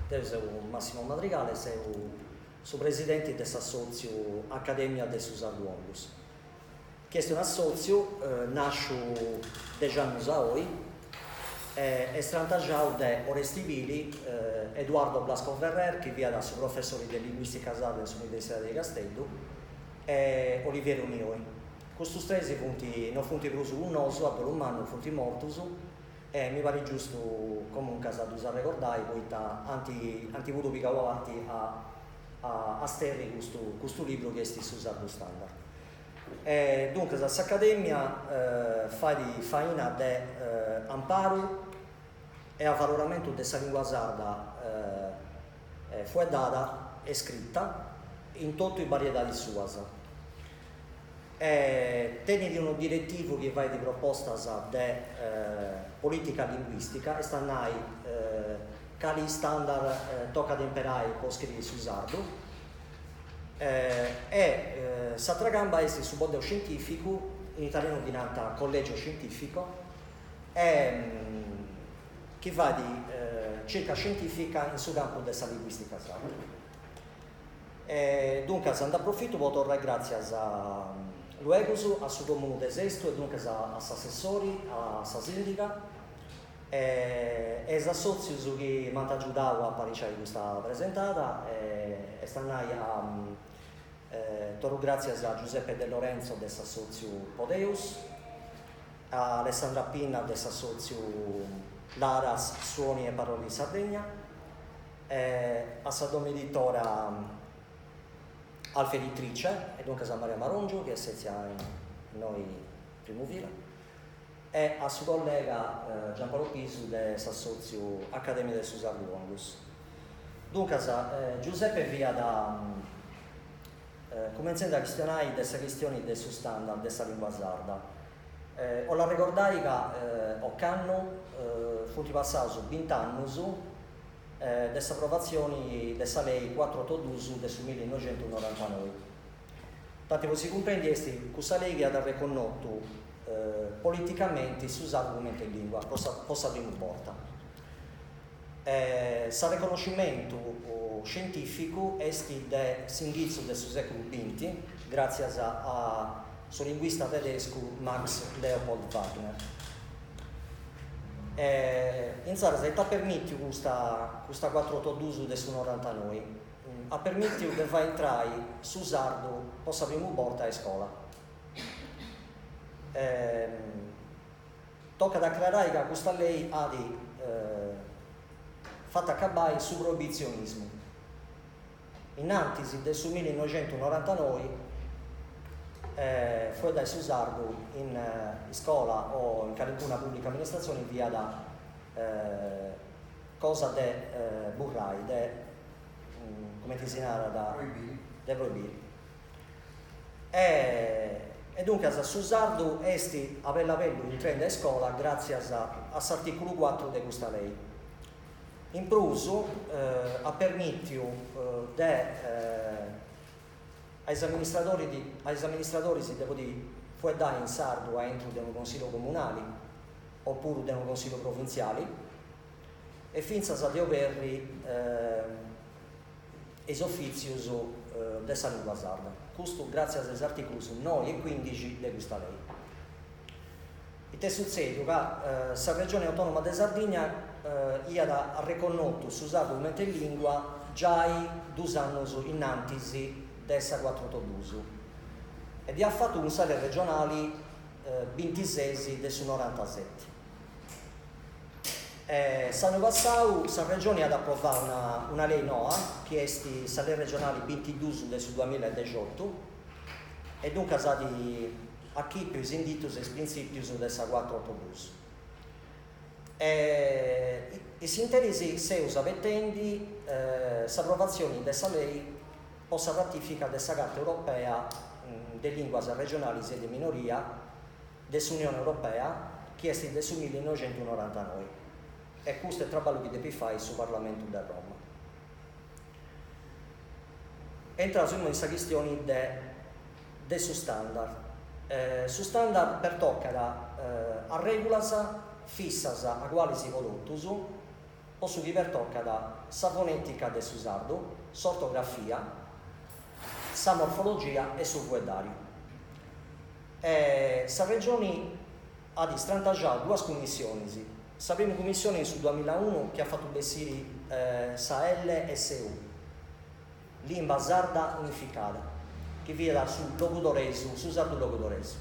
Deu seu Massimo Madrigale, seu su presidenti de s'assòtziu Acadèmia de su Sardu Onlus, chi est un'assòtziu nàsciu dex'annus a oi e est strantaxau de Oresti Pili, Eduardo Blasco Ferrer, chi fiat su professori de Linguìstica Sarda in s'Universidadi de Casteddu, e Oliviero Nioi. Custus tres funt, no funt prus cun nosu, a dolu mannu funt mortus, e mi parit giustu comuncas a ddus arregordai poita ant ant puru pigau parti a a sterri custu custu libru chi est su Sardu Standard. E duncas s'Academia fait faina de amparu e avaloramentu de sa lingua sarda fueddada e scrita in totu is bariedadis suas. E tenit unu diretivu chi fait propostas de polìtica linguìstica, est a nai cali standard tocat a imperai po scriri su sardu, e s'atra camba est su boddeu scientìficu, in italianu ddi nant collegio scientifico, e chi fait circa scientìfica in su campu de sa linguìstica sarda. E duncas nd'aprofitu po torrai gràtzias luegus a su Comunu de Sestu e duncas a s'assessori, a sa sìndiga e a is assòtzius chi m'ant agiudau a apariciai custa presentada, est a nai a torru gràtzias a Giuseppe De Lorenzo de s'assòtziu Podeus, a Alessandra Pinna de s'assòtziu Laras Suoni e Parole di Sardegna, e a sa domu editora Alfa Editrice, e duncas a Maria Marongiu chi est sètzia innoi in primu fila, e a su collega Giampaolo Pisu de s'assòtziu Acadèmia de su Sardu Onlus. Duncas Giuseppe fiat cumentzendi a chistionai de sa chistioni de su standard de sa lingua sarda. 'Ollu arregordai ca ocannu funt passaus bint'annus de s'aprovatzioni de sa lei cuatru otu dus de su millinoixentusnorantanoi. Tanti po si cumprendi est cussa lei chi at arreconnotu politicamenti su sardu cumenti lingua po sa po sa primu borta. S'arreconnoscimentu scientificu est de s'inghitzu de su seculu binti gratzias a su linguista tedescu Max Leopold Wagner. E insaras ita at permìtiu custa custa cuatru otu dus de su norantanoi? At permìtiu de fai intrai su sardu po sa primu borta a iscola. Tocat a acrarai ca custa lei at fatu acabai su proibitzionismu. Innantis de su millinoixentusnorantanoi fueddai su sardu in iscola o in calincuna pubblica amministratzioni fiat cosa de burrai, de cumenti si narat, de proibiri. E duncas su sardu est a bellu a bellu intrendi a iscola gràtzias a s'artìculu cuatru de custa lei. In prus at permìtiu de a is a is amministradoris de podi fueddai in sardu a intru de unu consillu comunali opuru de unu consillu provintziali e fintzas de oberri is ofìtzius de sa lìngua sarda, custu gràtzias a is artìculus noi e cuindixi de custa lei. Ita est sutzèdiu? Ca sa Regioni Autònoma de Sardigna iat arreconnotu su sardu cumenti lìngua giai dus annus innantis de sa cuatru otu dus e dd'iat fatu cun sa lei regionali bintises de su norantaseti. S'annu passau sa Regioni at aprovau una una lei noa chi est sa lei regionali bintidus de su duamilla e dexiotu e duncas at achipiu is inditus e is printzìpius de sa cuatru otu dus. E in s'interis seus abetendi s'aprovatzioni de sa lei po sa ratìfica de sa Carta Europea de Lìnguas Regionalis e de Minoria de s'Unioni Europea chi est de su millinoixentusnorantanoi e custu est traballu chi depit fai su Parlamentu de Roma. Intraus immoi in sa chistioni de de su standard. Su standard pertocat arregulas fissas agualis po totus. po su chi pertocat sa fonètica de su sardu, s'ortografia, sa morfologia e su fueddàriu. E sa Regioni at istrantaxau duas cummissionis, sa primu cummissioni in su duamillaunu chi at fatu bessiri sa LSU, Limba Sarda Unificada, chi fiat su logudoresu, su sardu logudoresu.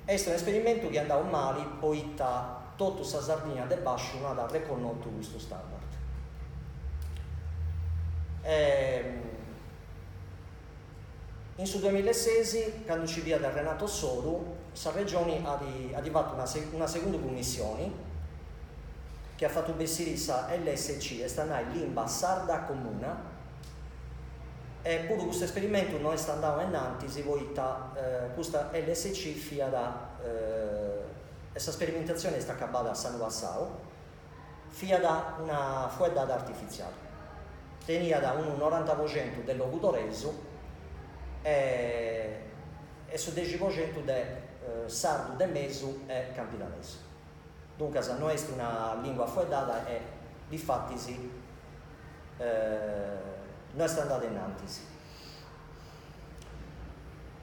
Est un'esperimentu chi est andau mali poita totu sa Sardigna de bàsciu no at arreconnotu custu standard. In su duamillaesesi, candu nci fiat Renato Soru, sa Regioni at at fatu una una segundu cummissioni chi at fatu bessiri sa lsc, est a nai Limba Sarda Comuna, e puru custu esperimentu no est andau ainnantis poita custa lsc fiat e sa sperimentatzioni est acabada s'annu passau, fiat una fueddada artifitziali, teniat unu noranta po centu de logudoresu e e su dexi po centu de sardu de mesu e campidanesu. Duncas no est una lingua fueddada e difatis no est andada innantis.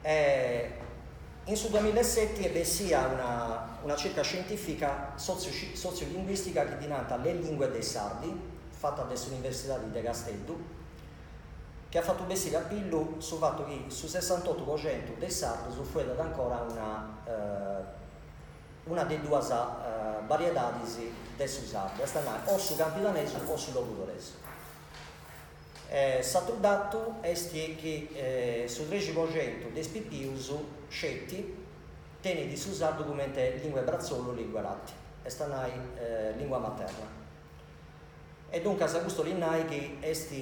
E in su duamillaeseti est bessia una una circa scientifica sotziulinguistica chi ddi nant Le lingue dei sardi, fata de s'Universidadi de Casteddu, chi at fatu bessiri a pillu su fatu chi su sessantotu po centu de is sardus fueddat ancora una una de duas bariedadis de su sardu, est a nai o su campidanesu o su logudoresu. S'atru datu est chi su trexi po centu de is pipius sceti tenit su sardu cumenti lingua 'e bratzolu o lingua 'e lati, est a nai lingua materna. E duncas custu 'olit nai chi est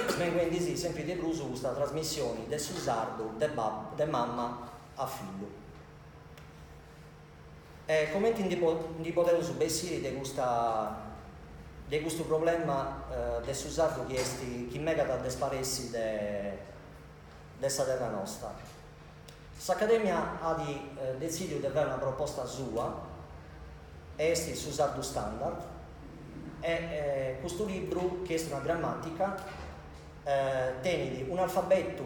smenguendi·sì sempri de prus custa trasmissioni de su sardu de de mamma a fillu. E comenti ndi ndi podeus bessiri de custa de custu problema de su sardu chi est chi megat de sparessi de de sa terra nosta? S'Academia at detzidiu de fai una proposta sua e est su sardu standard e custu libru chi est una grammatica tenit un'alfabetu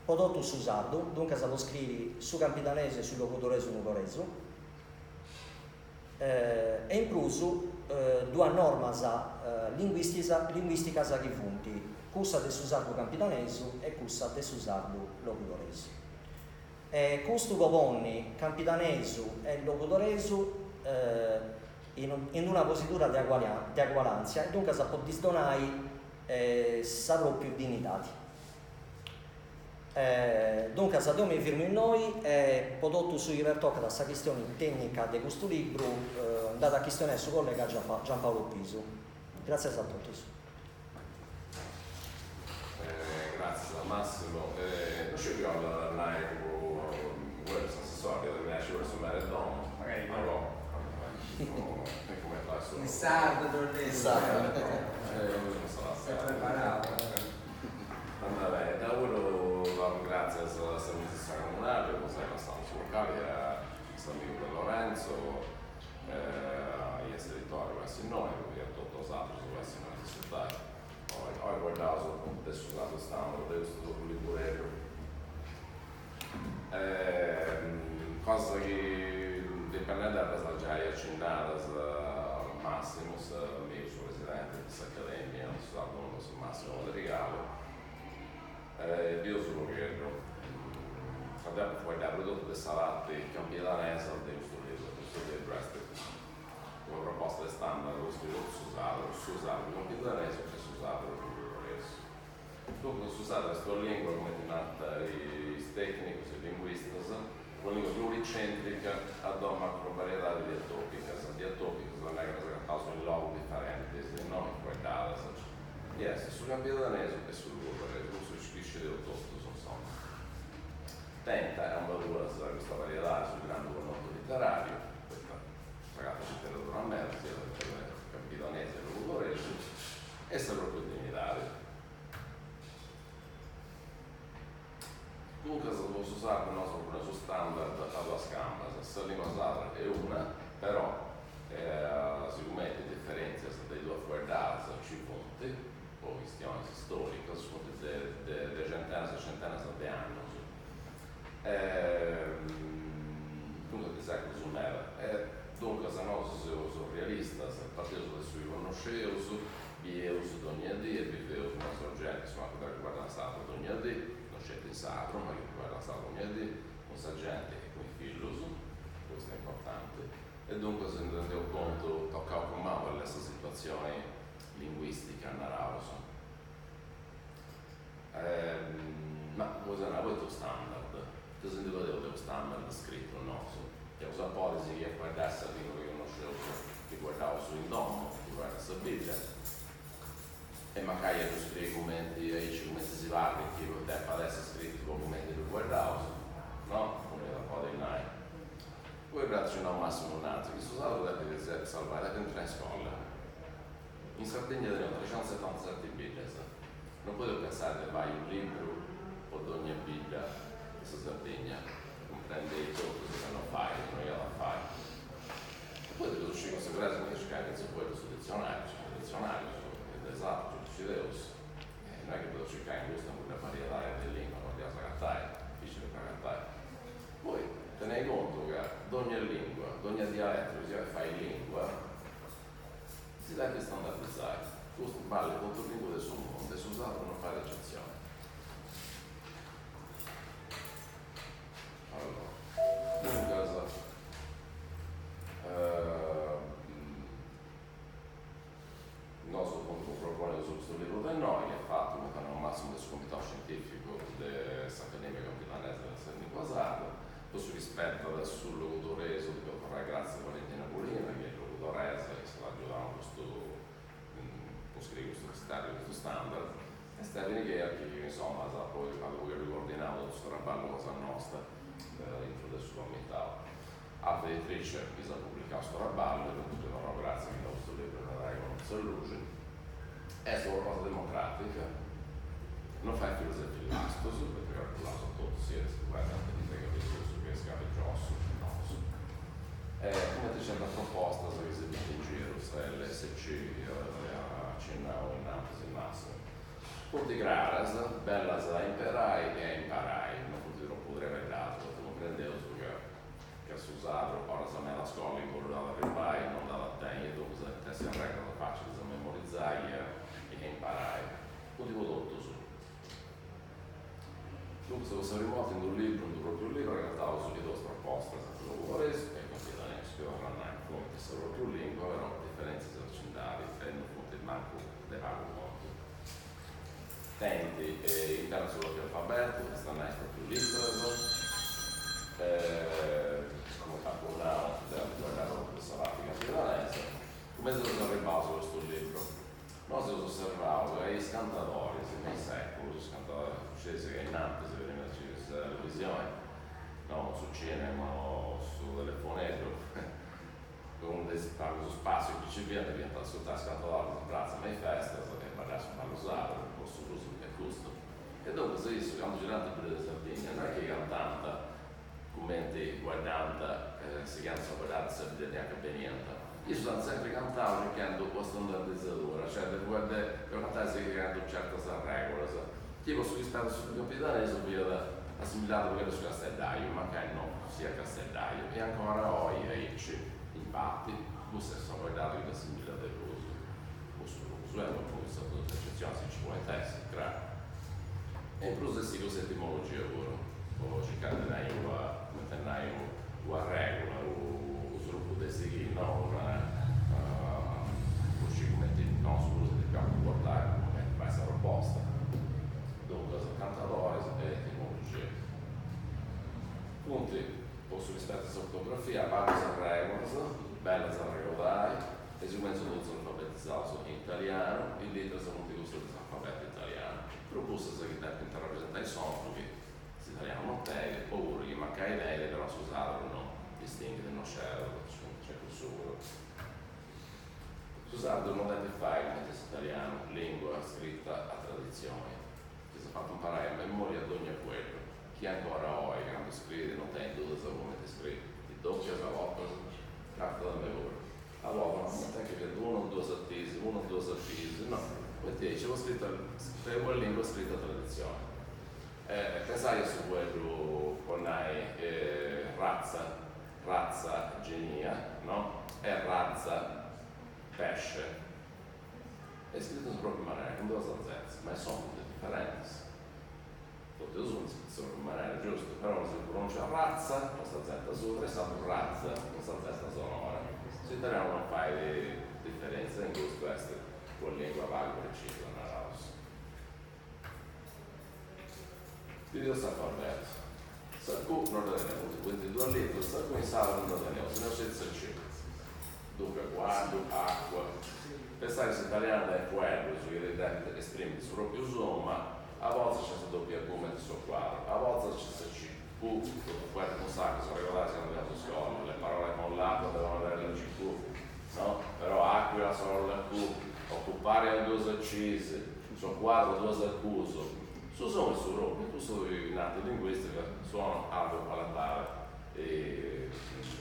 po totu su sardu, duncas po scriri su campidanesu e su logudoresu nugoresu, e in prus duas normas linguìsticas chi funt cussa de su sardu campidanesu e cussa de su sardu logudoresu. E custu po ponni campidanesu e logudoresu in una posidura de agualàntzia e duncas po ddis donai sa pròpiu dinnidadi. Duncas deu mi firmu innoi e po totu su chi pertocat sa chistioni tènnica de custu libru nd'at a chistionai su collega Giampaolo Pisu. Gràtzias a totus. Gràtzias a Massimo. No sciu chi 'ollat nai s'assessori, su meri 'e domu. In sardu torreus. S'est preparau. Andat beni, deu puru torru gràtzias a s'amministratzioni comunali po s'ai lassau su locali e a s'amigu de Lorenzo e a s'editori po essi innoi e a totus is atrus po essi innoi a s'ascurtai. Oi oi fueddaus de su sardu standard, de custu libureddu. Cosa chi dipendeddas ddas at giai acinnadas Massimo, s'amigu su presidenti de s'Academia de su Sardu Massimo Madrigale. Bius unu pagheddu, deu apu fueddau prus totu de sa parti campidanesa de custu libru, custu libru est una proposta de standard po scriri totu su sardu, su sardu campidanesu e su sardu logudoresu. Duncas su sardu est una lingua, cumenti nant is tecnicus e linguistas, una lingua pluricentrica a duas macrovariedadis diatopicas, diatopicas 'olit nai ca ddas agataus in logus diferentis, no in fueddadas, chi est su campidanesu e su logudoresu, cussu chi scideus totus, insoma. Tenta ambaduas custa variedadi su grandu connotu literariu, poita s'agatat literadura meda siat campidanesa e logudoresu, e sa propriu dignidadi. Duncas po su sardu nosu poneus su standard a duas cambas, sa lingua sarda est una, però. De annus. Duncas de sèculus meda. E duncas nosu seus realistas, parteus de su chi connosceus, bieus dònnia dì e biveus cun sa genti, insoma, chi fueddat sardu dònnia dì, no sceti in sardu, ma chi fueddat sardu dònnia dì, cun sa genti e cun is fillus, custu est importanti, e duncas si ndi tendeus contu, tocau cun manu cali est sa situatzioni linguistica, naraus. Ma pois nai, poita unu standard? Ita si ndi fadeus de unu standard scritu nosu? Eus a podi sighiri a fueddai sa lingua chi connosceus, chi fueddaus in domu, chi fueddat sa bidda, e mancai a ddu scriri cumenti, aici cumenti si parrit chi depat essi scritu po cumenti ddu fueddaus, no? Unu iat a podi nai. Poi dd'at acinnau Massimu innantis, chi su sardu depit salvai, depit intrai in scola. In Sardigna teneus trexentusetantaseti biddas, non podeus pensai de fai unu libru po dogna bidda de sa Sardigna, cumprendei totus ca non fait, non iat a fai. E poi depeus sciri cun seguresa cumenti circai fintzas poi de su ditzionariu, nci funt ditzionarius de sardu, ddu scideus, e non est chi podeus circai in custa o in cudda variedadi de lingua, non dd'iaus agatai, dificili a dd'agatai. Poi tenei contu ca dogna lingua, dogna dialetu chi si 'olit fai lingua, Si depit standardizai. Custu ballit po totu is lìnguas de su mundu e su sardu non fait ecetzioni. Allora, duncas, nosu apuntu proponeus custu libru de innoi, chi est fatu, cumenti at nau Massimu, de su Comitau Scientificu de s'Academia Campidanesa de sa Lingua Sarda, Po su chi spetat su logudoresu depeus torrai gràtzias a Valentina Pulina chi est logudoresa e s'at agiudau in custu po scriri custu stàdiu custu standard e Stefani Cherchi chi insoma at poi at unu pagheddu coordinau totu su traballu cosa nosta intru de su comitau. Alfa Editrice chi s'at publicau su traballu e duncas ddi torraus gràtzias chi custu libru at a connotu sa luxi. Est una proposta democràtica, non fait fillus e fillastus, poita calculaus a totus siat is chi fueddant de cabesusu che is cabegiossu che nosu. E cumenti certas propostas chi si bint in giru, sa lsc chi at acinnau innantis Massimu, funt craras, bellas a imperai e a imparai, non funt tropu trebeddadas, poita cumprendeus ca ca su sardu oras meda a scola in cuddu at a arribbai non nd'at a tenni e duncas depint essi arregulas facilis a memorizai e a imparai. Funt po totus. Duncas po sa primu 'orta in unu libru, in unu propriu libru, agataus is duas propostas, logudoresu e campidanesu, chi torru a nai, funt sa propriu lingua però diferentzias nci nd'at e non funt mancu de pagu contu. Tenint imperant su propriu alfabetu, est a nai is proprius literas, cumenti apu nau deu apu fueddau propriu de sa parti campidanesa. Cumenti seus arribbaus a custu libru? Nosu eus osservau ca is cantadoris me is seculus, is cantadoris, scieis ca innantis prima de ci sa televisioni, no su cinema o su telefoneddu, Unu de is pagus spàssius chi nci fiant fiant ascurtai is cantadoris in pratza me is festas e baddai su ballu sardu, po su prus fiat custu. E duncas issus candu girànt in giru de Sardigna no est chi cantànt cumenti fueddànt e sighiant sa fueddada de sa bidda de anca beniant, issus ant sempri cantau circhendu una standardizadura, cioè de fueddai, de cantai sighendu certas arregulas, chi po su chi spetat su campidanesu fiat assimilladu pagheddu a su casteddaju, mancai no siat casteddaju, e ancora oi aici, in parti, cussa est sa fueddada chi dd'assimillat de prus, po su prus, eh, no po is ateras ecetzionis chi nci podint essi, craru. E in prus est custa etimologia puru, po circai de nai una, cumenti a nai, una regula, unu srupu de sighiri, no una, po sciri cumenti nosu puru si depiaus cumportai po cumenti fait sa proposta. Duncas, cantadores e etimologia. Funt, po su chi spetat s'ortografia, pagus arregulas, bellas a arregodai, e sigumenti sunt totus alfabetizaus in italianu, is literas funt cussas de s'alfabetu italianu, prus cussas chi depint arrapresentai sonus chi s'italianu non tenit, opuru chi mancai tenit però su sardu no distinghit e no scerat, nc'est cussu puru. Su sardu non depit fai cumenti s'italianu, lingua scrita a traditzioni, chi s'at fatu imparai a memoria dogna fueddu, chi ancora oi candu scriit non tenit dudas cumenti scriit, doppias a bortas, capitat a mei puru, a bortas ma cumenti est chi fiat unu o duas tis, unu o duas pis, no, poita aici po scrita, una lingua scrita a traditzioni. Pensai a su fueddu po nai ratza, razza genia, no? E razza pesce. Est scritu in sa propriu manera, cun duas zetas, ma is sonus funt diferentis. Totu e duus funt scritus in sa propriu manera, giustu? Però unu si pronunciat ratza cun sa zeta surda e s'atru razza cun sa zeta sonora. S'italianu non fait diferentzia in custu, est una lingua pagu precisa, naraus. Bideus s'alfabetu. Sa Q no dda teneus, funt duas literas, sa Q in sardu no dda teneus, teneus sceti sa C. Duncas cuaddu, acua. Pensai chi s'italianu tenit fueddus chi depint esprimi su propriu sonu, ma a bortas nc'est sa doppia Q cumenti soqquadro, a bortas nc'est sa C, Q, totu fueddus cun s'acua, s'arregordais candu fiaus in scola, le parole con l'acqua devono avere la CQ, no? Però aquila solo la Q, occupare ha duas Cs, Soqquadro duas Qs. Su sonu est su propriu, cussu chi nant in linguistica suono alveopalatale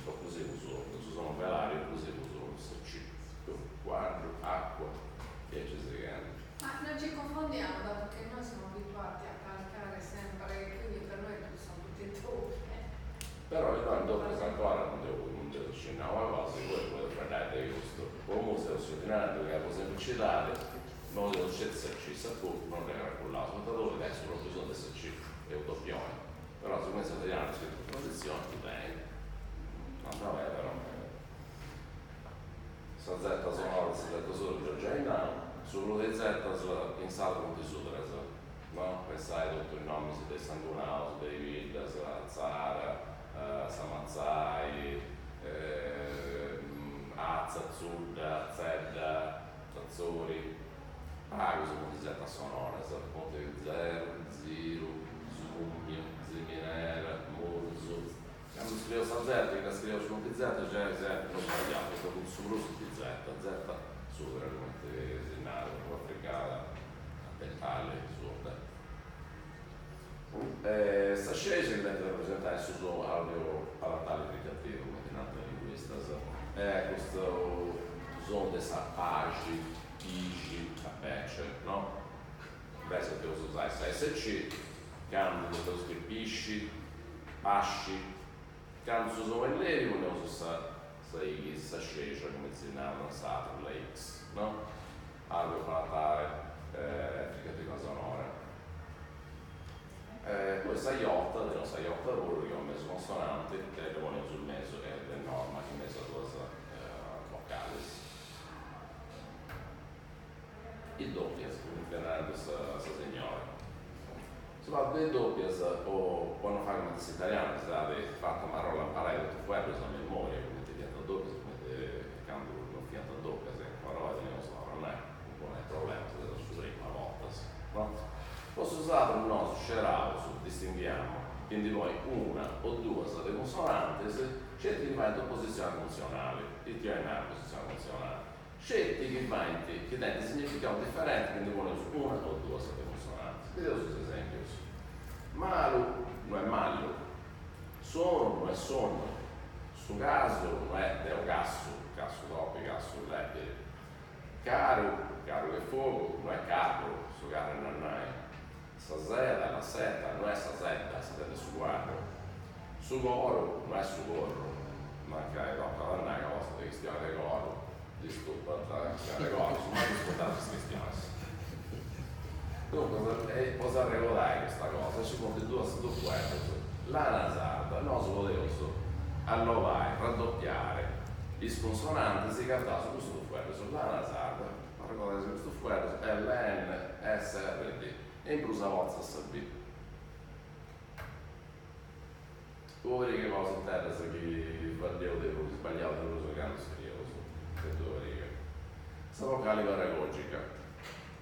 oclusivu surdu, su sonu velare oclusivu surdu, sa C, cuaddu, acua e aici sighendi. Ma non ci confondiamo dato che noi siamo abituati a calcare sempre, quindi per noi sono tutte doppie. Però innoi in doppias ancora non deu non dd'eus acinnau una cosa, poi podeus fueddai de custu, po imui seus sceti narendu ca po semplicidadi Noi teneus sceti sa C, sa Q non dda caracullaus, poita ddoi tenit su propriu sonu de sa C, est u' doppioni, però sa secuentzia italiana scritu cun traditzioni ddu tenit, no va bene però. Sa Z sonora e sa Z surda dd'eus giai nau, su prus de is zetas in sardu funt surdas, no? Pensai totu is nomis de is sangunaus, de is biddas, Atzara, Samatzai, Atza, Zudda, Zedda, Atzori, pagus funt zetas sonoras, funt zeru, ziru, zùmiu, ziminera, murzu. Candu scrieus sa zeta, chi dda scrieus cumenti zeta, giai sempri no sbagliaus, poita funt su prus funt zeta, zeta surda cumenti si narat, africada dentale surda. Sa scègia chi depit rapresentai su sonu alveopalatale fricativu, cumenti nant is linguistas, est custu sonu de sa paxi, pixi, apece, no? Invècias depeus usai sa SC candu depeus scriri pisci, pasci, candu su sonu est lèbiu poneus sa sa X, sa scègia, cumenti si narat in sardu, la X, no? Alveopalatale fricativa sonora. Poi sa iota, teneus sa iota puru chi est una mesu consonanti e dda poneus in mesu e est de norma in mesu a duas vocalis. Is dòpias, cumenti fiat narendu sa signora. Su fatu de is dòpias, po po no fai cumenti s'italianu chi s'at fatu a marolla a imparai totu fueddus a memoria, cumenti fiant dòpias e cumenti candu no fiant dòpias e ancora oi teneus a nai cun problemas de su primu a bortas, no? Po su sardu nosu sceraus, distinghiamo, chi ndi ponni una o duas de cunsonantis sceti chi faint opositzioni funtzionali. Ita 'olit nai opositzioni funtzionali? Sceti chi faint, chi tenint significau diferenti chi ndi poneus una o duas de cunsonantis. Bideus is esempius. Malu no est mallu, sonu no est sonnu, su casu no est deu cassu, cassu topi, cassu lèpiri. Caru, caru che fogu, no est carru, su carru 'e nannai. Sa seda, la seta, no est sa sedda, sa sedda 'e su cuaddu. Su coru no est su corru, mancai tocat a nai ca a bortas de chistioni de coru ddis tupant chistioni de corrus, ma ddus contaus is chistionis. Duncas, po s'arregodai custa cosa, nci funt duas dus fueddus, lana sarda, nosu podeus allobai, raddoppiare, is cunsonantis chi agataus custus dus fueddus, lana sarda, arregodai custus fueddus, L N S R D, e in prus a bortas sa B. Duas rigas cosa interas chi faddeus de prus, sbagliaus de prus candu scrieus, de duas rigas. Sa vocali paragogica.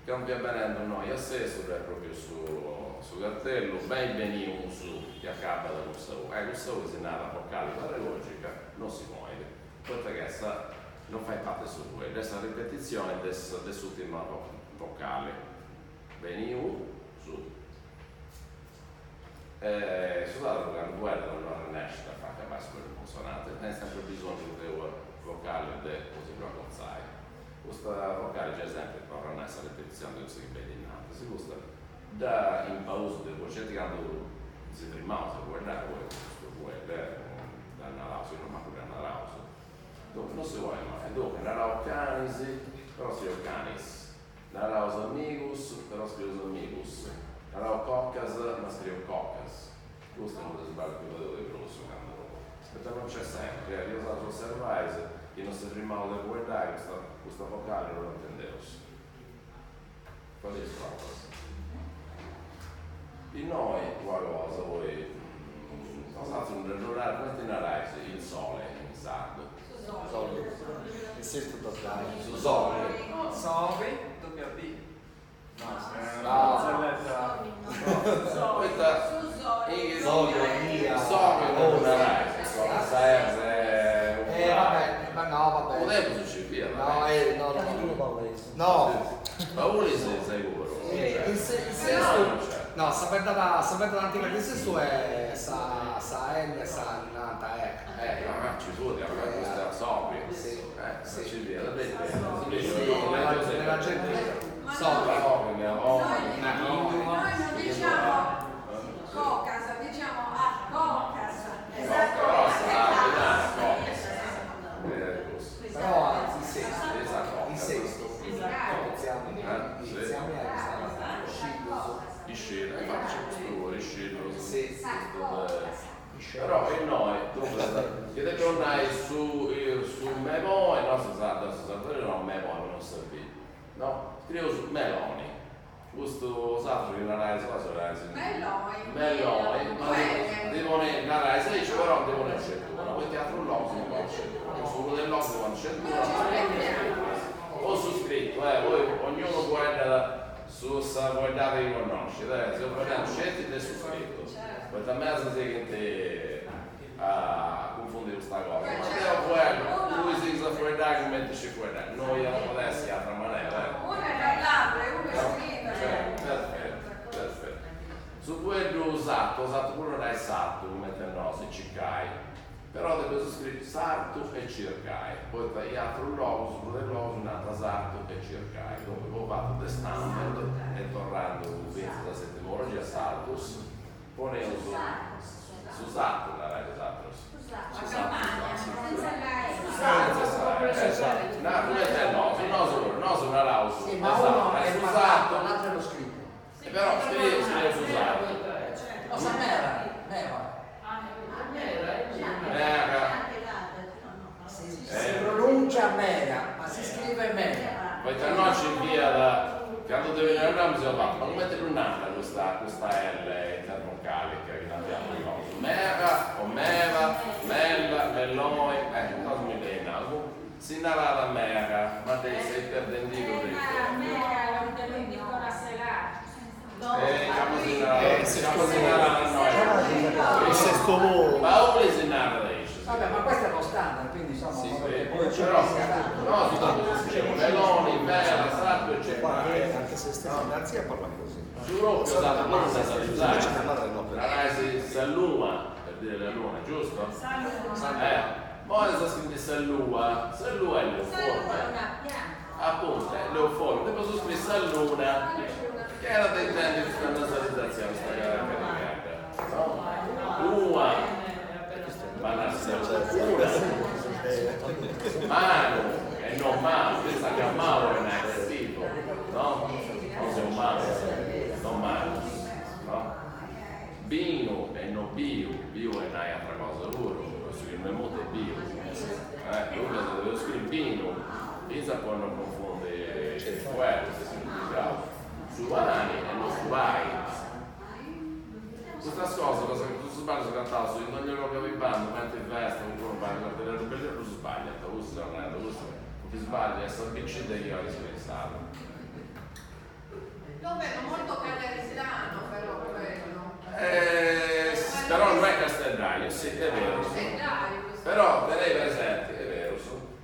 Candu fia benendu innoi a Sestu ddoi est propriu su su cartellu, beni benius chi acabat cun sa u. Eh cussa u chi si narat vocali paragogica non si ponit, poita ca sa non fait parti de su fueddu, est sa ripetitzioni de de s'urtima vocali, beniu su. E su sardu candu fueddat no arrennescit a fai acabai su fueddu cunsonante, tenit sempri bisongiu de una vocali de po si ddu acotzai. Custa vocali giai sempri torrat a nai sa ripetitzioni de cussa chi benit innantis, custa Dda imparaus de sceti candu si frimaus a fueddai, poi custu fueddu dda naraus, chi no mancu dda naraus. Duncas no si ponit mai, duncas naraus canis, però scrieus canis, naraus amigus, però scrieus amigus, naraus cocas, ma scrieus cocas. Custu est unu de is sballius chi fadeus de prus candu, poita non nc'est sempri, chi 'osatrus osservais chi no si frimaus de fueddai custa custa vocali no dda intendeus. Fadeus provas. Innoi una cosa poi, 'osatrus nde ddu narais, cumenti narais il sole in sardu? Su soli. In sestu dda Su soli. Sobi, doppia B. No. Poita Soli, soli no ddu narais, soli, sa R Eh vabbè, ma no, vabbè. Unu tempus ci fiat. No, eh, no, no. No. Paulis seguru. In sestu, no, sa fueddada, sa fueddada antiga de Sestu est sa sa L sa nanta E. Eh, ma ci fut, custa sobi. Sì. Eh, ci fiat, Sì, nella gente Sobi. Noi non diciamo cocas, diciamo a cocas. Però in sestu, in sestu, iniziamo, iniziamo a scillos. Iscillos, infatti c'è questo iscillos. Sì. Però innoi, duncas, chi depeus nai su su meloni, no su sardu, su sardu no meloni, non sa B. No, scrieus meloni. Custu 'osatrus chi narais cosa narais? Meloi. Meloi, ma ddi poneus, narais aici però ddi poneus sceti una, poita in atrus logus no poneus sceti una, su prus de logus ponint sceti una, o su scritu, eh, poi ognunu fueddat su sa fueddada chi connoscit, eh, seu fueddendi sceti de su scritu, poita medas sighint a cunfundi custa cosa, ma deu fueddu, tui sighis a fueddai cumenti scis fueddai, no iat a podi essi atra manera, eh. Unu è parlare, unu è scrivere. Perfettu, perfettu. Su fueddu sartu, sartu puru nai sartu cumenti a nosu, circai, però depeus scriri sartu e circai, poita in atrus logus, prus de logus nant sartu e circai, duncas po fatu de standard e torrandu fintzas a s'etimologia sartus, poneus su sartu narais 'osatrus. Su sartu. Na, cumenti a nosu, nosu puru, nosu naraus Sì, ma uno è su il sartu, parlato, l'altro è lo scritto. però scrieus su sartu. No, sa mera, mera. Mera. Si, si pronuncia mera, ma si scrive mera. Poita no ci fiat, candu deu naraus seu fatu, ma cumenti ddu nant custa custa L intervocalica chi nant atrus logus? Mera o mera, mella, melloi, eh, cosa mi dd'eis nau? Si narat mera, ma dd'eis perdendidu de Eh, come si narat, come si narat a noi? Il sesto volo. Pauli si narat aici. Vabbè, ma questo è lo standard, quindi insomma, Sì, vabbè, sì, poi c'è però, chi no, si dopo si scrive meloni, mela, sarto e Guarda, circai. anche se Stefano Garzia parla così. Su proprio usato non Invece nasalizzare. mia madre no, però. Narai sa lua, per dire la luna, giusto? Eh, poi sta scritto Sallua, Sallua è l'euforme. Appunto, è l'euforme. Dopo su scritto Salluna, che era da intendere questa nasalizzazione, questa caratteristica. No? Ua, ma una. Manu, e non manu, questa che a Mauro è negativo, no? Non sei un manu, non manus, no? Binu e non biu, biu è un'altra cosa pure, questo che non è molto è biu. Dunque se devo scrivere binu, pensa poi non confonde quello, se significato. Su pani e non su vai. Questa cosa, cosa che tu sbagli su cantato, su ogni luogo che bando, mentre in festa, qualcuno va a guardare la ribellione, tu sbaglia, tu sei un tu ti sbagli, è SBC degli ori pensato. Lo vedo molto cagliaritano però quello. Però non è Castellaio, sì, è vero. Castellaio, questo. Però tenete presente, è vero,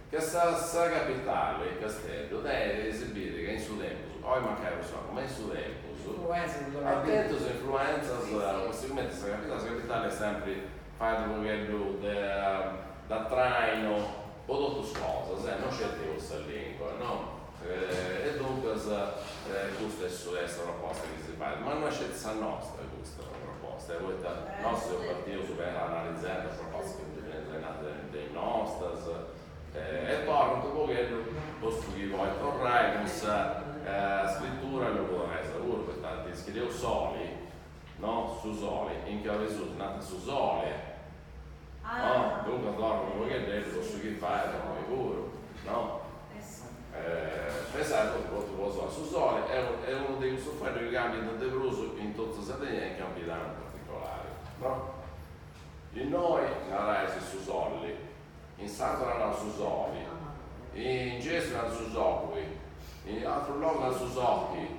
che sa, sa capitale, il castello, deve esibire che in su tempus, poi mancare lo so, ma in su tempus, Influenza di dove attento su influenza, possibilmente sa capitale è sempre fare un quello da traino, o tutto cosa, se non c'è questa lingua, no? E dunque Custa est su est sa proposta chi si fait, ma no est sceti sa nostra custa proposta, poita nosu seus partius analizendi is propostas chi funt benidas ainnantis de is nostras e torrant u' pogheddu po su chi podit torrai cun sa scritura logudoresa puru, poita ti scrieus soli, no, su soli, in Cabisusu nant su sole, no, duncas torrat u' pogheddeddu po su chi fait innoi puru, no. Pensai totu po soli, su soli est unu de cussus fueddus chi cambiant de prus in totu sa Sardegna e in Campidanu in particolari, no. Innoi narais su solli, In Sàrdara nant su soli, in Jersu nant su soqui, in atrus logus nant su sochi,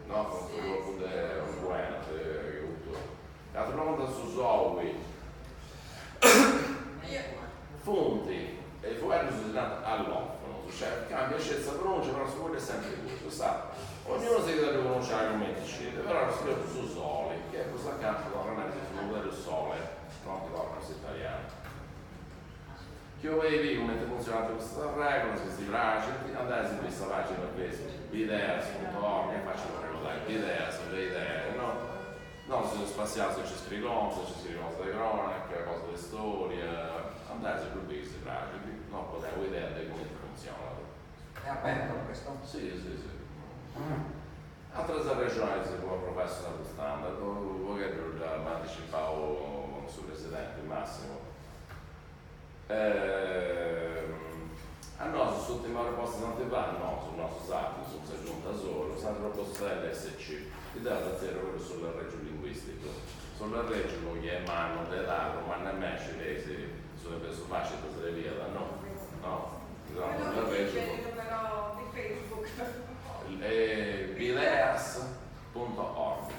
no, cun su corpu de buena, de guturu, in atrus logus nant su soui. Funt fueddus si nant allofonus, cioè cambiat sceti sa pronuncia però su fueddu est sempri cussu, sa ognunu sighit a ddu pronunciai cumenti scit, però ddu scrieus su soli, chi est prus acanta torra a nai su fueddu sole, no, chi torrat a s'italianu. Chi 'oleis biri cumenti funtzionant custas arregulas, chi si praxint, andai a biri sa pagina Facebook bideas.org, est facili a arregodai, bideas, le idee, no? Nosu si seus spassiaus a nci scriri cosa, nci scriri cosa de cronaca, cosa de storia, andai a ddu biri chi si praxit, no po tenni un'idea de cumenti funtzionat. È aperto questo? Si, si, si. Atras arrexonis po aprovai su sardu standard, u' pogheddu dd'at anticipau su presidenti Massimo. A nosu s'ùrtima proposta s'ant fatu, nosu, nosu sardus, cun sa Giunta solu, s'ant propostu sa lsc, chi deu dda tzerriu puru su lerregiu linguisticu. Su lerregiu po chi est mannu de edadi o mannu 'e mei scideis su de su faci ita srebiat, no? No? Bideas punto org.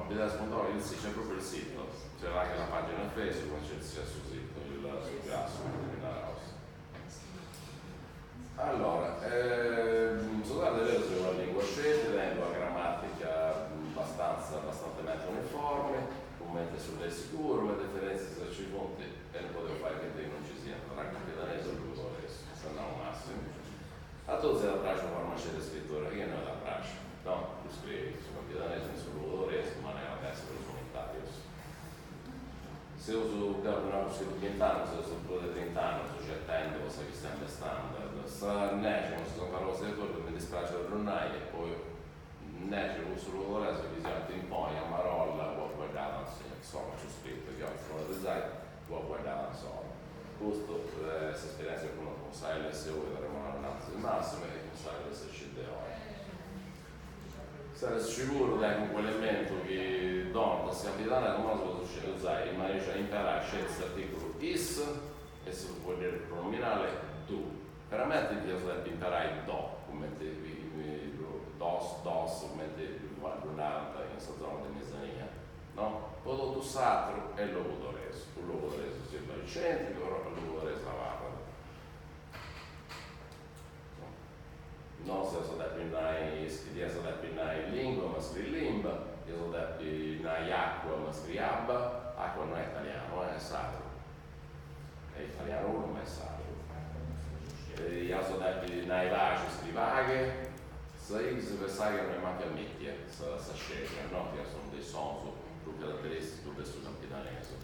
Bideas punto org il sito, c'è proprio il sito, c'è anche la pagina Facebook, ma c'è sia su sito, il su giassu, naraus. Allora, su sardu est berus est una lingua sceti, tenit una gramatica abbastanza, bastantemente uniformi, cumenti su lessicu puru, ma diferentzias ci funt e non podeus fai finta chi non ci siant tra campidanesu e logudoresu, s'at nau Massimu. A totus iat a praxi una forma sceti de scritura, chi a innoi at a praxi, no? Ddu scriri su campidanesu in su logudoresu, ma no iant a essi prus unitarius. Seus, deu ddu nau prus chi bint'annus, seus prus de trint'annus circhendi po sa chistioni de standard. Sa nexi, cun su Santa Rosa etotu, mi dispraxit a ddu nai, e po nexi po cussu logudoresu chi si ant imponi a marolla ua fueddada insoma su scritu chi ant standardizai ua fueddada insoma. Custu est s'esperientzia chi apu connotu cun sa lsu chi at arremonau innantis Massimo e cun sa lsc de oi. Sa lsc puru tenit calincunu elementu chi donat a su campidanesu, ma nosu podeus usai in imperai sceti s'articulu is e su fueddeddu pronominali ddu. Veramenti dd'iaus depi imperai do, cumenti dos, dos, cumenti ddu narant in sa zona de mesania, no? Po totu s'atru est logudoresu, u' logudoresu siat baricentricu, però logudoresu abarrat. Nosu eus a depi nai, eus a depi nai lingua ma scriri limba, eus a depi nai acua ma scriri abba, acua no est italianu, est sardu, est italianu puru ma est sardu. Eus a depi nai paxi scriri paghe, sa x pensai ca no est mancu ammitia sa scegia, no, chi est unu de is sonus prus carateristicus de su campidanesu.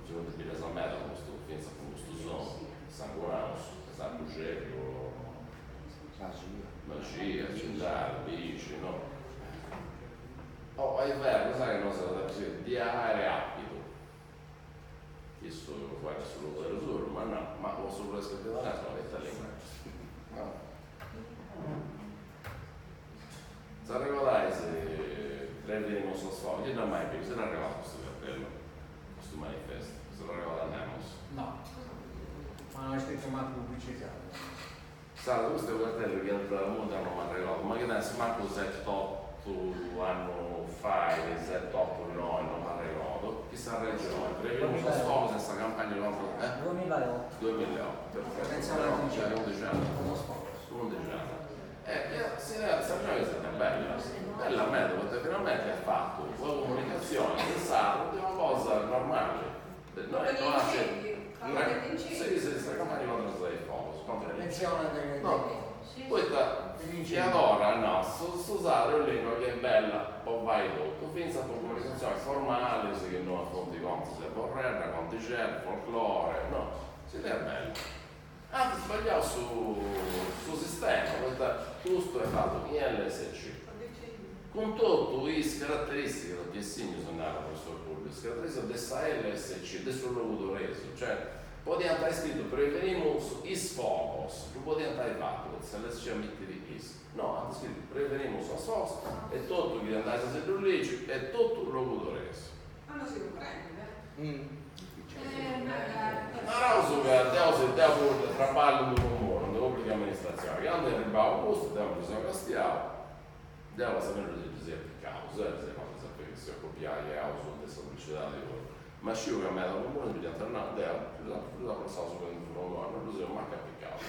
Nci funt biddas meda cun custu, fintzas cun custu sonu. Sangunaus, Santu Xerru, Maxia, nci nd'at, Bixi, no? Oh, est beru, sai chi nosu eus a depi scriri dia àere àpidu, issu fueddat su logudoresu puru, ma no, ma po su prus campidanesu no, ita lingua est, no? S'arregodais Prevenimus sos fogos, chie dd'at mai biu, si dd'arregodat custu cartellu? Custu manifestu, si dd'arregodat nemos? No, ma no est stetiu mancu pubbricizau. Sardu, custu est unu cartellu chi ant mundu no m'arregodu, ma chi tenit mancu set'otu annu fait, set'otu noi, no m'arregodu, chi sa Regioni, prevenimus sos fogos in sa campagna contra. Duemillaeotu. Duemillaeotu, perfetu, undixi annus. Undixi annus. E s'idea de sa Regioni est stètia bella. No, Con gli no at incendi, parla degli Sì, incendi. sì, sa campagna contra is fogos, contra gli incendi. Prevenzione delle... No. Sì, sì. Poita degli chi incendi. adora, no, su sardu est lingua chi est bella po fai totu, finzas po comunicazioni formalis chi no funt contus de forredda, contixeddu, folclore, no, s'idea est bella. Ant sbagliau su su sistema, poita custu est fatu in lsc. Cun totu is caratteristicas, piessignus narat professor Puddu, is caratteristicas de sa lsc, de su logudoresu, cioè podiant ai scritu prevenimus is fogos, ddu podiant ai fatu, poita sa lsc ammitit is, no, ant scritu prevenimus sos fogos e totu chi andais a si ddu ligi est totu logudoresu. Ma non si cumprende, eh? Naraus ca deu si deu puru traballu in unu comunu, in una pubblica amministrazione, candu est arribau custu deu mi ddu seu castiau, deu a sa fini ddus ddus ia apicaus, eh, sa cosa si copiai iaus de sa publicidadi puru, ma sciu ca meda comunis mi dd'iant nau, deu ddus apu lassaus cumenti funt imoi, non ddus eus mancu apicaus.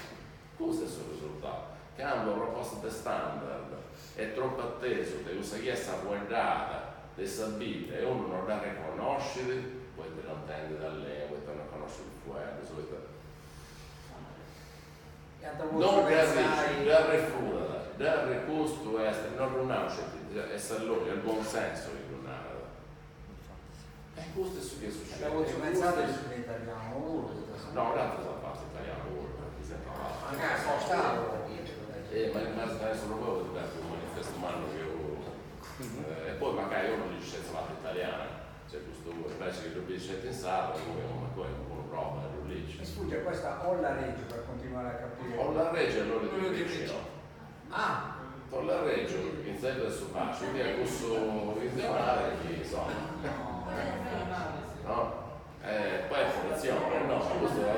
Custu est su risultau, candu una proposta de standard est tropu atesu de cussa chi est sa fueddada de sa bidda e unu non dda reconnoscit, poita non intendit a lingua, poita non connoscit is fueddus, poita non dda arricit, dda refudat, dda custu est, non ddu nau sceti, est sa logica, est il buon senso chi ddu narat. E custu est su chi est E da sucediu. pensate in italiano puru. No, dd'ant fatu in italiano puru, dd'ant fatu. Anche spostato. Ma adesso non avevo dato un manifesto mannu che e poi magari uno dice senza fatta italiana, c'è questo invece che lo dice in sardo, come uno prova, lo dice. Mi sfugge questa olla Reggio per continuare a capire. Olla Reggio allora Quello di di Ricci, no? Ah, Olla Reggio, in seguito su faccio, quindi è questo visionare che insomma, no? Poi è fondazione, no? Questo è la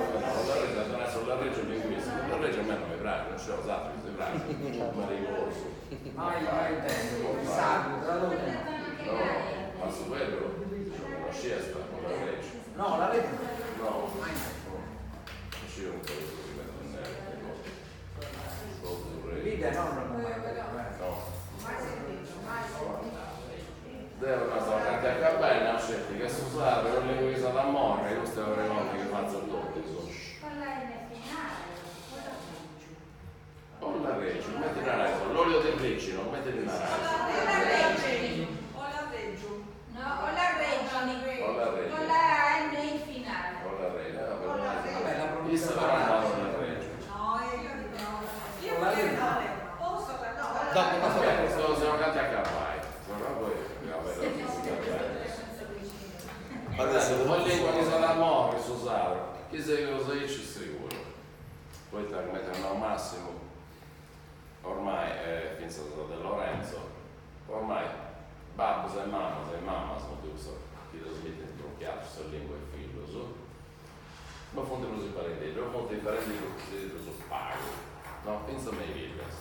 Reggio, deve essere la Reggio linguistica, la Reggio a me non mi piace, non c'è usato che si piace, ma ricorso. mai, mai intendo. Il sardo, tradotto. No, ma su quello non scelta con la Reggio. No, la Reggio. No, Mai intendo. non c'è un po' di L'idea no, non mai. No. Mai sentito, mai sentito. Devo una storia a cappella, scelti che si usare per le lingua da morte, questo è un regolamento che faccio a tutti. O la Reggio, metti una raisa, l'olio di ricino, metti una raisa. O la Reggio. No, o la Regini, O la Reggio. con la N in finale. O la Reggio, O la Reggio. Vabbè, la Io pronuncia sto parlando della Reggio. No, io dico no. Io O la voglio Reggio. no, posso la no. Dopo, dopo. Ok, siamo andati a Capai. Siamo poi Adesso Voglio lingua che sarà morte, su sardo. Chi sei cosa dice sicuro. Poi te mettono al massimo. Ormai è finza De Lorenzo. Ormai babbo e mamma e mamma sono tutti chi trasmette blocchiato sulla lingua e figlio. Su. Non fonte così parenti, non fonte i parenti su pago. No, pensa a me vidas.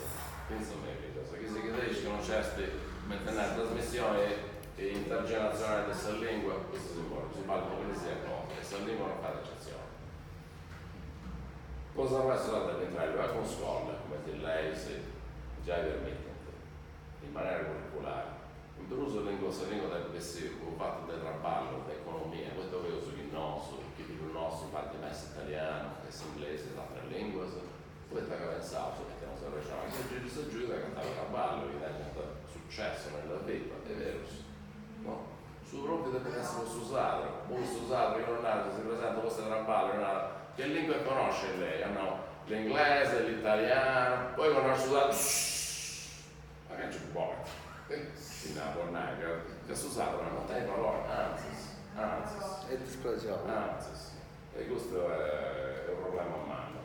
Pensa a me vidas. Chi si chiede che non c'è mantenere trasmissione intergenerazionale di questa lingua, questo si muore, si parla di qualsiasi cosa, e questa lingua non fa eccezione. Cosa adesso deve entrare va con scuola, come ti lei se già permette, in maniera curriculare. In Peruso lingua, se lingua deve essere un fatto del traballo, dell'economia, questo che uso chi nostro, chi più nostro, parte messa italiano, messa inglese, altre lingue, poi ti pensato, mettiamo se regionale, se giri se giù, che cantava traballo, che ha successo nella vita, è vero. No? Su proprio deve essere usato, questo usato, io non nato, si presenta questo traballo, non nato. Che lingua conosce lei? Ah, no, l'inglese, l'italiano, poi conosce usato. Ma che c'è buono? Sì, no, buona, che usato, non te parole, anzi, anzi, È dispregiato. anzi. E questo è un problema a mano.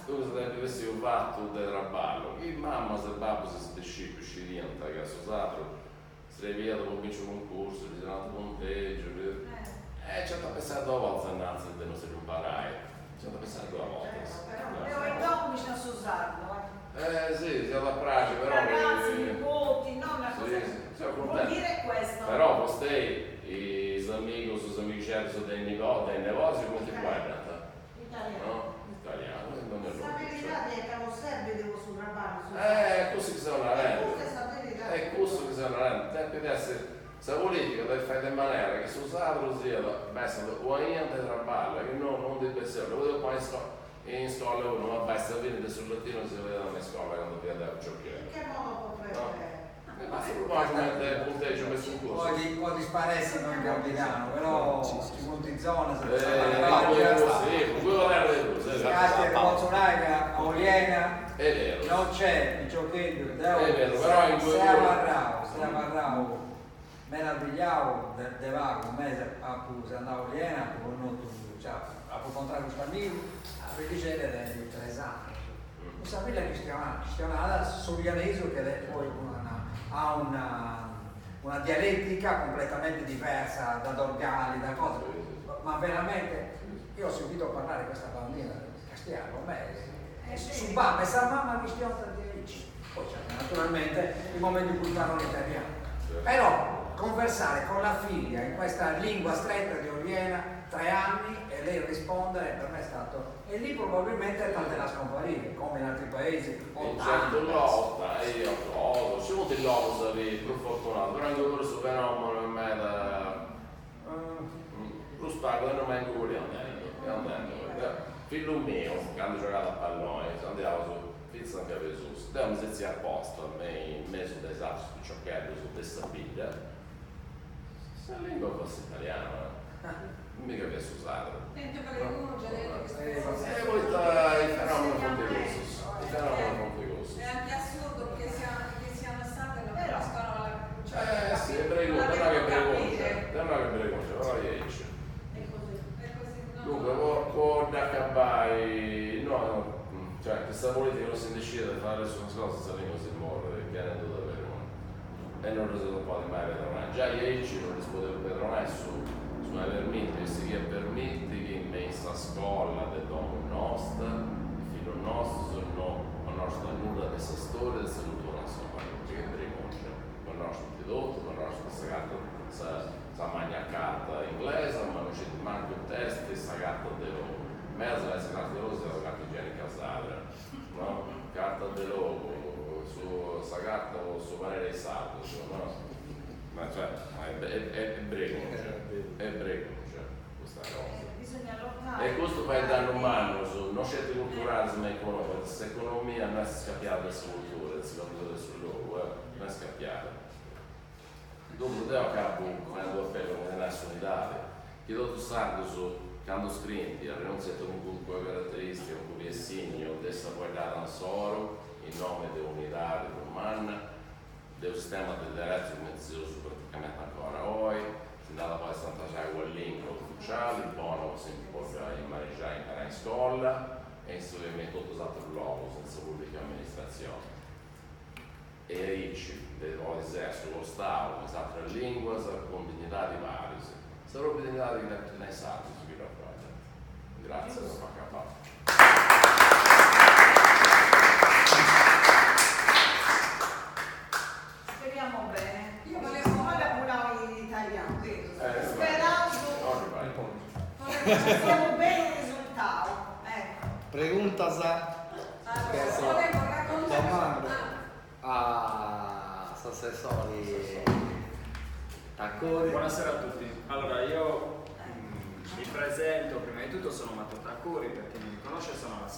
Tu cosa devi essere un fatto del traballo? Chi mamma se babbo se si decide, si diventa che ha usato, se via dopo vincere un concorso, gli danno un punteggio, c'è da pensare due volte innanzi di non si imparare. C'è da pensare due volte. Però i nonni ci sono usarlo, eh. Sì, c'è da pratica, però. Ragazzi, nipoti, no, una Sì, cosa. sì, sono Vuol contento. dire questo. Però vostè, i amici, i amici dei nipoti, dei nipoti, come ti guardano? Italiano. No? Italiano, non è La verità è che non serve devo sopravvivere. Così che sono la rende. Questa è la verità. È questo che sono la rende. Tempi di essere Sa politica depet fai de manera chi su sardu siat bessat u'aina de traballu, chi no non ndi bessiat, ddu podeus ponni in in scola puru, ma b'est sa fini de su latinu si fadiat me in scola candu fia deu piciocheddu. In che modo potrebbe. No? E basta ddu ponni cumenti punteggiu me su cuncursu. Poi podi sparessi no in Campidanu, però ci funt zonas de sa Eh, Barbagia. sì, cun cui poder de prus, eh. Castia, ti potzu nai ca a Oliena È vero. no nc'est piciocheddu, deu È vero, però in seu abarrau, seu abarrau meravigliau de de pagu mesi apu seu andau a Oliena apu connotu, cioè apu incontrau custu amigu, a fillixedda tenit tres annus, cussa filla chistionat chistionat s'olianesu che est poi una ha una una dialettica completamente diversa da Dorgali da cosa, ma veramente io ho sentito parlare questa bambina castiat po me su babbu e sa mama chistionant diaici, poi c'è naturalmente il momento in cui parlano italiano, però conversare con la figlia in questa lingua stretta di Oliena, 3 anni e lei rispondere per me è stato e lì probabilmente tende a scomparire, come in altri paesi o In certo tanti. lotta, io cosa, ci sono lotta più fortunato, però anche questo fenomeno in meda prus pagu non manco quelli andando, andando. Fillu mio, quando giocava a pallone, andiamo su fintzas a Cabesus, deu mi setzia apposta, me in mesu de is atrus piciocheddus de sa bidda, sa lingua fosse italiana, mica fiat su sardu. Sento pregunge, E poita i fenomeni funt cussus, i fenomeni funt cussus. È anche assurdo che siano state non capiscono la cioè, Eh sì, è vergogna, non è che vergogna, non è che vergogna, però dici. È così, è così. No. Dunque, con acabai, no, no, cioè questa politica non si decide di fare su una cosa senza lingua si muore, pianendo davvero. E non si può mai pedronare. Già ieri non si poteva pedronare su una permette, si che permette che in messa scuola del domo nostro, il figlio nostro, no conosce nulla di questa storia, di questa cultura, insomma, che vergogna. Conosce tutto, conosce questa carta, sa magna carta inglese, ma non c'è manco il testo, questa carta de logu. Mezza questa carta de logu è la carta igienica sadra, no? Carta de logu, su sa carta o su parere sardo, no? Ma cioè, è vergogna, è vergogna questa cosa. Bisogna lottare. E questo fa il danno umano su non scelte culturali ma economiche, questa economia non è scappiata dalla cultura, del del luogo, non è scappiata. Dopo deo acabo facendo appello con la unidade, che totu sardus quando scritti rinunciano comunque caratteristica, un piessigno dessa guardata solo in nome dell'unità umana, del sistema del diritto come si usa praticamente ancora oggi, si andava poi a Santa quella lingua ufficiale, buono si può imparare imparare in scuola e insomma tutto usato il luogo senza pubblica amministrazione. E aici, o esercito, lo Stato, le altre lingue con dignità di varie. Se proprio dignità di nei sardi, si Grazie, sono accapato. Speriamo bene. Io volevo Ora in italiano. Sperando Speriamo bene il risultato. Ecco. Preguntas Allora, volevo raccontare domande a assessori Taccori. Buonasera a tutti. Allora, io mi presento, prima di tutto sono Matteo Taccori, per chi non mi conosce sono l'assessore